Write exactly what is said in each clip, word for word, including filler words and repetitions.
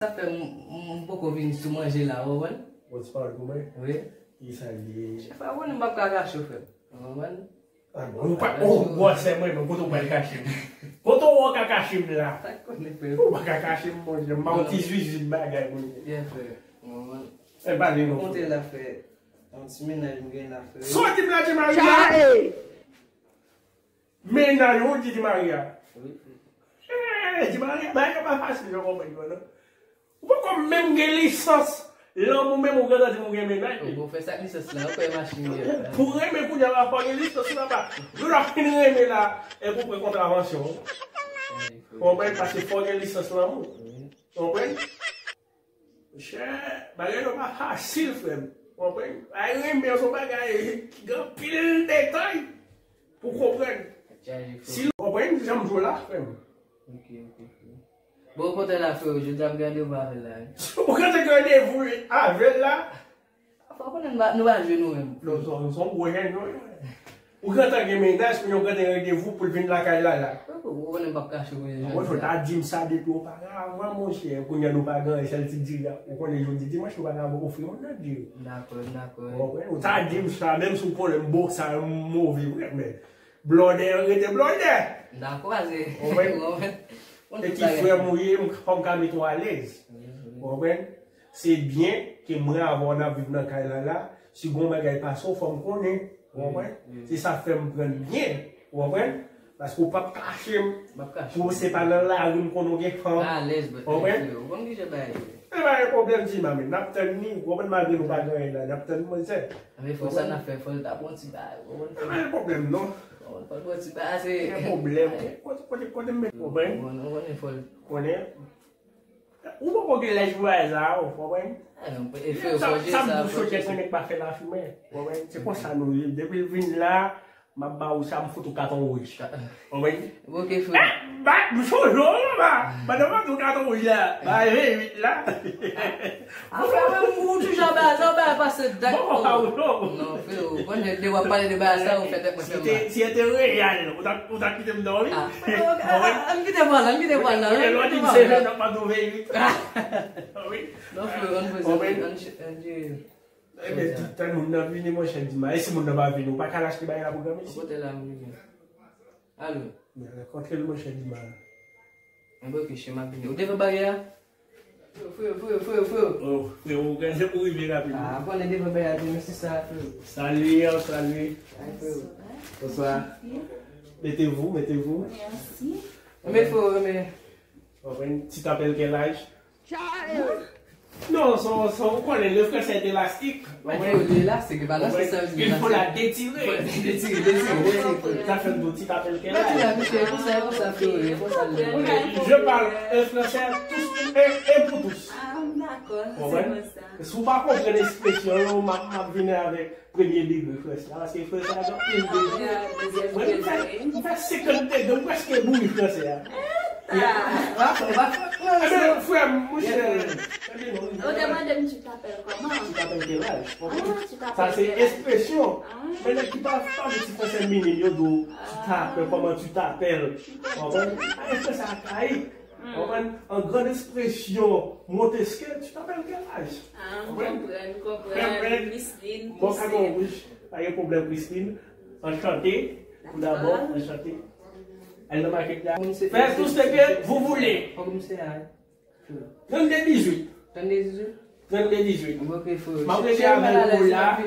Sa fè m, m, m poko vin sou manje la, ou konprann? Bon, ti pawòl pou mwen? Wi. Ki sa l ye? Chèf, a konnen m p ap ka kache w, frè m. Ou konprann? Ah, bon, ou pa, oh, gwosè mwen menm, kote w pral kache m? Kote w ka kache m la? Ou pa ka kache m, monchè. M pa yon ti zuizui bagay, monchè. Byen frè. E pa vin non. Konte la fè. Yon ti mennaj m gen la fè. Soti m la, Di Maria. Chae! Mennaj ou, Di Maria. Wi. Di Maria, bagay yo pa fasil, yo konprann yo, non. Ou poko menm gen lisans lanmou menm ou gentan di m ou gen mennaj. Ou bon fè sa k lisans la, ou fè machin yè. Pou renmen kounye a la fò gen lisans la pa. Yo la fin renmen la, e pou pran kontravansyon. Konprann paske fò gen lisans lanmou. Konprann? Monchè, bagay yo pa fasil frè m. Konprann? Ay renmen se yon bagay ki gen anpil detay pou konprann. Si konprann jan m jwe la frè m. Ok, ok, ok. Bon, ou kontan la, freo? Jodi a m gen randevou avè l la, wi. Ou gentan gen randevou avè l la? Fò w konnen nou pa, nou pa jwe nou menm. Non, se yon gwo nèg, non, wi. Ou gentan gen mennaj, kounye a ou gentan gen randevou pou l vin lakay la, la. Ou konnen m p ap kache w kounye a jodi a. Ou ta di m sa depi oparavan, monchè. Kounye a nou pa gen anyen, sèl ti diri a. Ou konnen jodi dimanch, nou pa ka ofri yon lòt diri. Dakò, dakò. Ou konprann? Ou ta di m sa, menm si w konnen m bon, sa move vre, men. Blòdè an rete blòdè. N a kwaze. Ou konprann? E ti frè m ou ye, m fò m ka mete w alèz. Ou konprann? Se byen ke mwen avè w n ap viv nan kay la la. Si gon bagay pase w, fò m konnen. Ou konprann? Se sa k fè m pran l byen. Ou konprann? Paske w p ap kache m. Pou se pa nan lari m konnen w gen fanm. Ou konprann? E pa gen pwoblèm ti mamen, n ap tann li, ou konprann, malgre nou pa gen anyen la, n ap tann manzè. Men fò sa n ap fè, fò l ta bon ti bagay, ou konprann? E pa gen pwoblèm non. Fò l bon ti bagay, se. Gen pwoblèm. Kote, kote, kote m met pwoblèm? Ou konnen fò l. Konnen? Ou poko gen lèj pou bagay sa, ou konprann? Sa m di w sosyete nèg pa fè lafimen, ou konprann? Se konsa nou ye. Depi l vin la, M ap ba ou sa, m fout ou katon wouj. Konprann? Oke, frè. Bat m sou do w, papa. Pandan m ap di w katon wouj la, ba venntuit la. Afè mwen, m ou toujou anba sa, ou pa pase dat. Bon, pa ou non. Non, frè, ou konn lè w ap pale de bagay sa, ou fè tèt mwen fè mal. Si se te reyal, ou t ap, ou t ap kite m dòmi. An kite m pale, an kite m pale. Lè w di m se venntuit, m ap di w venntuit. Wi. Non, frè, ann poze, ann jere. Ebyen, tout tan moun nan vini, monchè, di m, e si moun nan pa vini, ou pa ka achte bagay la pou granmesi? Kote la m vini? Alo? Men rankontre l, monchè, di m. Enben, ok, chè, m ap vini. Ou te fè bagay la? Freo, freo, freo, freo. Oh, freo, ou gen se pou rive rapid. Ah, konnen te fè bagay la, te mesi sa, freo. Salut, salut. Ay, freo. Bonsoir. Mettez-vous, mettez-vous. Merci. Enben, freo, enben. Ou konprann? Ti tapèl kè laj. Non, son, son, ou konnen, le français est élastique. Mwen di w li elastik, e pa nan sans sa yo di elastik. Il faut la détirer. Fò l detire, detire, detire, detire. Sa fè m di w ti tapèl kè la. Mèsi la, mesye, e konsa, e konsa, freo, e konsa l ye. Je parle un français tous et, et pour tous. Ah, m dakò, se konsa. Si w pa konprann ekspresyon yo, m ap, m ap vini avèk premye degre fransè a, paske fransè a gen anpil degre. Mwen, m fè, m fè senkant degre, m prèske bouri fransè a. Ebyen, frè m, monchè. Ou te mande m tu t'appelles comment? Tu t'appelles quel âge? Sa se ekspresyon. Men nèg ki pa pale ti fransè minim, yo di w tu t'appelles, comment tu t'appelles. Konprann? Sa se fransè akayik. Konprann? An grande expression Montesquieu, tu t'appelles quel âge? Ah, m konprann, m konprann. Micheline, Christine. Bon, pa gen pwoblèm, Christine. Enchanté. Tout d'abord, enchanté. Al nan makèt la. Faites tout ce que vous voulez. Trannde dizuit. Trannde dizuit? Trannde dizuit. M ap rete avè w la.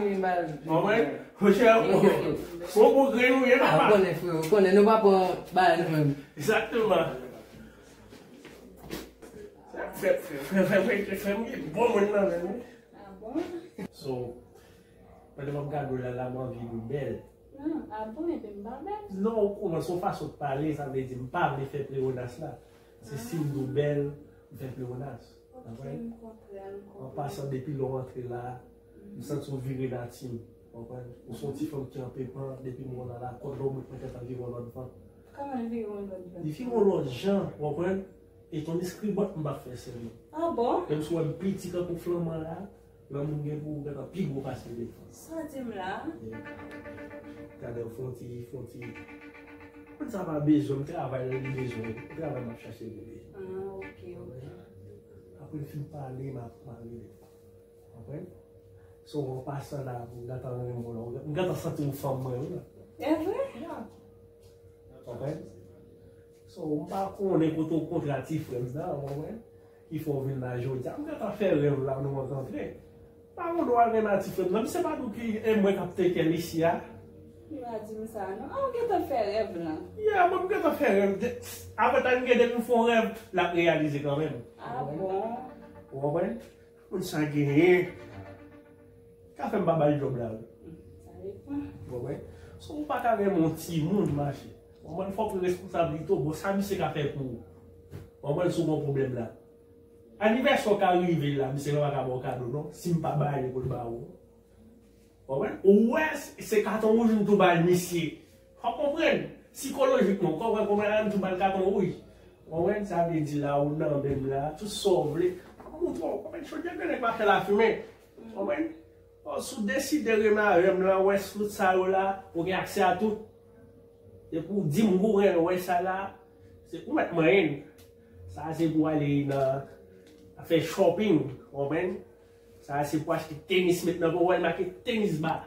Konprann? Monchè, se yon gwo grenn ou ye, papa. Ou konnen, freo, ou konnen, nou pa pran bagay nou menm. Egzakteman. Frè, frè, frè, frè, frè, frè, m gen bon moun nan menm, wi. Ah bon? So, pandan m ap gade w la, la, m anvi di w bèl. Ah, ah bon, epi m pa bèl? Non, ou kòmanse yon fason w pale, sa vle di m pa vle fè plewonas la. Se si m di w bèl, m fè plewonas. Ok, m konprann, m konprann. An pasan, depi lè w antre la, m santi w vire nati m. Konprann? Ou se yon ti fanm ki anpepan, depi m wè w la, la, kòd la w mèt mete anviwon lòt van. Kòman l vire yon lòt jan? Li vire yon lòt jan, w konprann? E ton eskribant m p ap fè sèlman. Ah bon? Menm si w wè m piti tankou flanman la, lanmou m gen pou ou gentan pi gwo pase defans. Sa w di m la? Gade, fè yon ti, fè yon ti. Moun sa pa bezwen m, travay li bezwen m. Travay m ap chache li bezwen. Ah, ok, ok. Apre l fin pale, m ap, m ap rele. Konprann? So, an pasan la, m gentan renmen w la. M gentan santi w fanm mwen, wi la. E vre? Ya. Konprann? So, m pa konnen kote w kontre a ti frè m nan, w konprann? Ki fè w vin la jodi a. M gentan fè rèv la, nou rankontre. Pa gon dwa renmen a ti frè m nan. Misye pa di w ki e mwen k ap teke l isi a. Li pa di m sa, non. Ah, ou gentan fè rèv lan. Yeah, mwen, m gentan fè rèv. De, avantaj m gen depi m fè yon rèv, l ap reyalize kanmenm. Ah bon? Ou konprann? Moun sa genyen. Ka fè m pa ba l djòb la, wi. Sa depann. Ou konprann? So, ou pa ka renmen yon timoun, mache. Ou konprann? Fòk ou responsab li tou. Bon, sa misye ka fè pou ou. Ou konprann? Si w gon pwoblèm la. Anivèsè w ka rive la, misye pa ka ba w kado, non. Si m pa ba li pou l ba ou. Ou konprann? Ou wè, se, se katon wouj m tou ba l misye. Fòk konprann. Sikolojikman, ou konprann kòman m tou ba l katon wouj. Ou konprann? Sa vle di la, ou nan men m la, tout sa w vle. M montre w, konprann? Chòt, jan nèg pa fè lafimen. Ou konprann? Bon, si w deside renmen avè m la, ou wè tout sa yo la, ou gen aksè a tout. Depi w di m ou renmen wè sa la, se ou mèt manyen l. Sa se pou ale nan afè shopping, ou konprann? Sa se pou achte tenis met nan, pou wè l make tenis ba.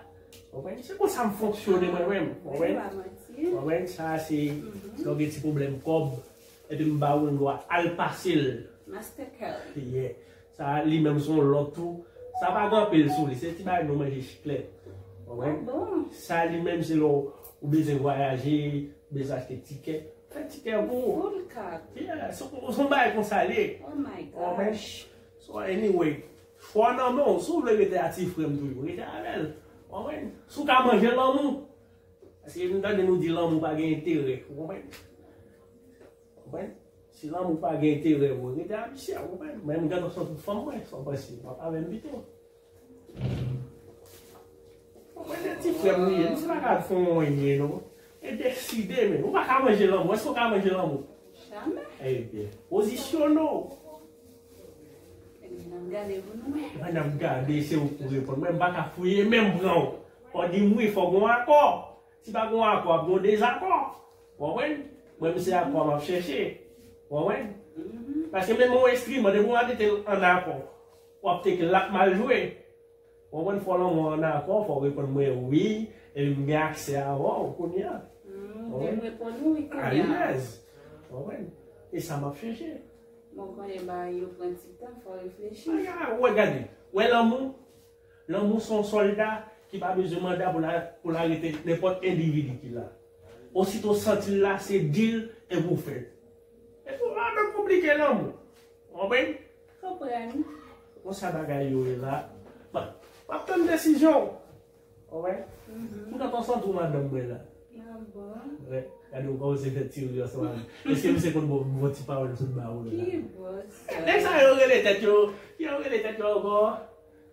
Ou konprann? Se konsa m fonksyone mwen menm, ou konprann? Ou konprann? Sa se lè w gen ti pwoblèm kòb, epi m ba ou l dwa al pase l. Mastercard. Yeah. Sa li menm se yon lòt tou. Sa pa gen anpil sou li. Se ti bagay nou manje chiklet. Ou konprann? Ah bon? Sa li menm se lè w, ou bezwen vwayaje, ou bezwen achte tikè. Fè tikè pou ou. Full card. Yeah, se, se yon bagay konsa li ye. Oh my gosh. So anyway, chwa nan men w. Si w vle rete a ti frè m toujou, rete avè l. Ou konprann? Si w ka manje lanmou. Paske m tande nou di lanmou pa gen enterè. Ou konprann? Konprann? Si lanmou pa gen enterè, bon, rete a misye, konprann? Mwen, m gentan sòti fanm mwen, sa w panse? W ap avè m pito. Konprann, se ti frè m li ye, misye pa ka fè w anyen, non. E deside, men. Ou pa ka manje lanmou. Èske w ka manje lanmou? Jamè. Ebyen, pozisyone w. Ebyen, n ap gade pou nou wè. Mwen, n ap gade, se ou pou reponn. Mwen, m pa ka fouye, men m pran w. Fò w di m wi, fò gon akò. Si pa gon akò, ap gon dezakò. Ou konprann? Mwen, m se akò m ap chèche. Ou konprann? Paske menm yon enstriman, depi w pa mete l ann akò, w ap teke l ap mal jwe. Ou konprann? Fò lanmou an akò, fò w reponn mwen wi, epi m gen aksè avè w kounye a. Mm, ou konprann? Depi m reponn ou wi kounye a. Alèz. Ou konprann? E sa m ap chèche. Bon, konnen bagay yo pran ti tan, fò w reflechi. Ay, ay, ou wè, gade. Ou wè lanmou? Lanmou se yon sòlda ki pa bezwen manda pou l a-, pou l arete nenpòt endividi ki la. Osito w santi l la, se di l epi w fè l. Epi w pa menm konplike lanmou. Ou konprann? Konprann. Konsa bagay yo ye la. Bon, m ap tann desizyon w. Ou konprann? M gentan santi w madanm mwen la. Ah bon? Wè, gade w kòmanse fè ti ri ansanm avè m. Èske misye konn ba w, ba w ti pawòl m sot ba w la? Ki bòs sa? Nèg sa yo rele tèt yo, yo rele tèt yo ankò.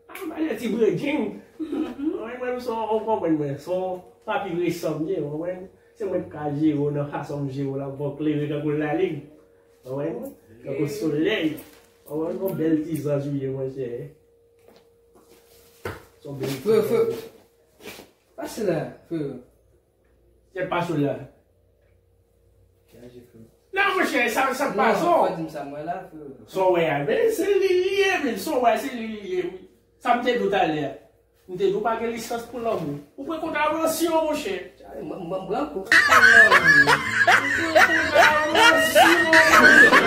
Ah, m ale ti bredjing. Mwen, mwen, se yon, ou konprann mwen, se yon papi resan m ye, ou konprann? Se mwen k ka jere w nan fason m jere w la, pou w klere tankou lalin. Ou konprann? Tankou solèy. Ou konprann? Yon bèl ti zanj ou ye, monchè. Se yon bèl ti zanj. Frè, frè. Pase la, frè. Kèt pa sou la. Chaje, frè. Non, monchè, sa, sa k pase w. Non, pa di m sa, mwen la, frè. Sa w wè a, men se li li ye, men sa w wè, se li li ye, wi. Sa m te di w talè a. M te di w pa gen lisans pou lanmou. Ou pran kontravansyon, monchè. Mwen, mwen, mwen pran kontravansyon. Ou pran kontravansyon.